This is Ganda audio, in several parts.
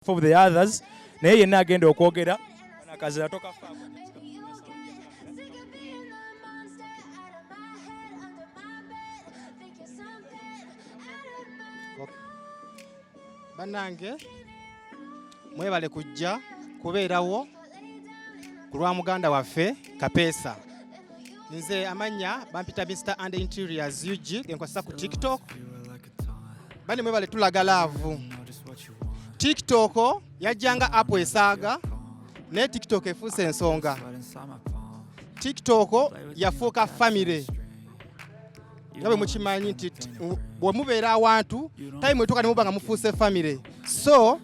Of the others, naye yenna agenda okwogera akazira tokafaako. Sick of being the monster out of my head, under my bed. Think you're something out of my Bannange, mwebale kujja kubeerawo ku lwa muganda waffe Kapeesa. Nze amannya bampita Mr and Interiors UG, genkozesa ku TikTok. Bani mwebale tulaga love. TikTok yajjanga app esaaga, naye TikTok efuuse ensonga. TikTok yafuuka family, nga bwe mukimanyi nti bwe mubeera awantu, time etuuka ne muba nga mufuuse family. So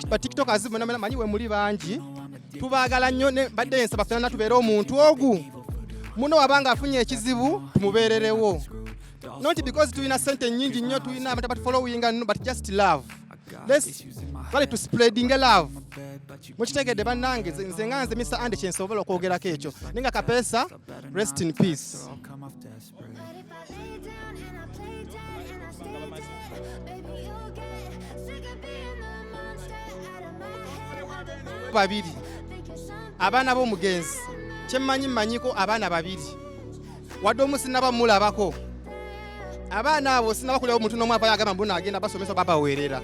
ba TikTokers mwena manyi we muli bangi, tubaagala nnyo. Ne badde nsaba ffenna tubeere omuntu ogu muno, wabanga afunye ekizibu tumubeererewo, not because tulina sente nnyingi nnyo, tulina abantu abatufollowinga, no, but just love. Let's bale to spreading love. Mukitegedde bannange? Nze nga nze Mr Andy, kyensobola okwogerako ekyo, naye nga Kapeesa, rest in peace. But if I lay down and I play dead and I stay dead, baby, you'll get sick of being the monster out of my head, under my Babiri. Think you're something. Abaana b'omugenzi, kyemmanyi, mmanyiko abaana babiri, wadde omu sinnaba mulabako. Abaana abo sinnaba kulaba omuntu n'omu avayo agamba mbu agenda basomesa, babaweerera.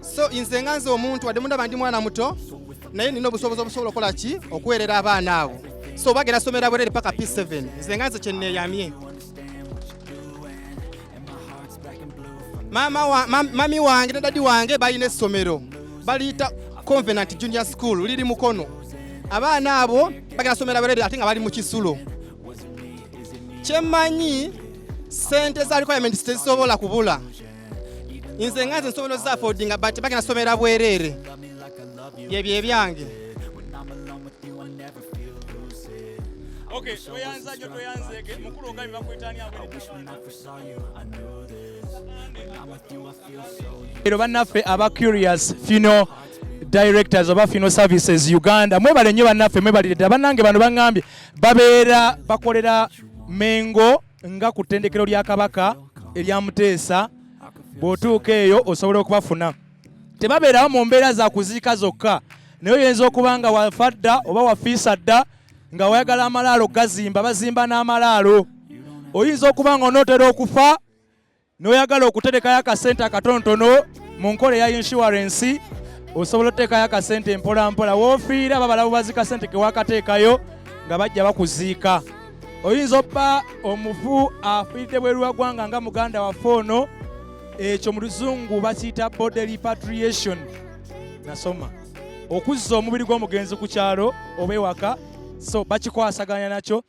So nze nga nze omuntu, wadde mundaba ndi mwana muto, naye nina obusobozi obusobola okukola ki? Okuweerera abaana abo. So bagenda somera bwerere paka P7. Nze nga nze kyenneeyamye. Maama wa, mami wange ne daddy wange balina essomero baliyita Convenant Junior School, liri Mukono. Abaana abo bagenda somera bwerere ate nga bali mu kisulo. Kyemmanyi, sente za requirements tezisobola kubula. Nze nga nze nsobola ozaffordinga, but bagenda somera bwereere. Byebyo ebyange. Okay, tweyanza nnyo, tweyanzeeke. Mukulu, ogambye bakuyita ani? Ero bannaffe aba Curious Funeral Directors oba Funeral Services Uganda, mwebale nnyo bannaffe, mwebalire ddala. Bannange, bano baŋŋambye babeera bakolera Mengo, nga ku ttendekero lya Kabaka erya Muteesa. Bw'otuuka eyo osobola okubafuna. Tebabeerawo mu mbeera za kuziika zokka, naye oyinza okuba nga wafa dda oba wafiisa dda nga wayagala amalaalo gazimba, bazimba n'amalaalo. Oyinza okuba nga onootera okufa n'oyagala okuterekayo akasente akatonotono mu nkola eya insurance. Osobola oteekayo akasente mpola mpola, woofiira babala bubazi kasente kewakateekayo nga bajja bakuziika. Oyinza obba omufu afiiridde bweru wa ggwanga nga muganda waffe ono, ekyo mu Luzungu bakiyita body repatriation, nasoma, okuzza omubiri gw'omugenzi ku kyalo oba ewaka. So bakikwasaganya nakyo.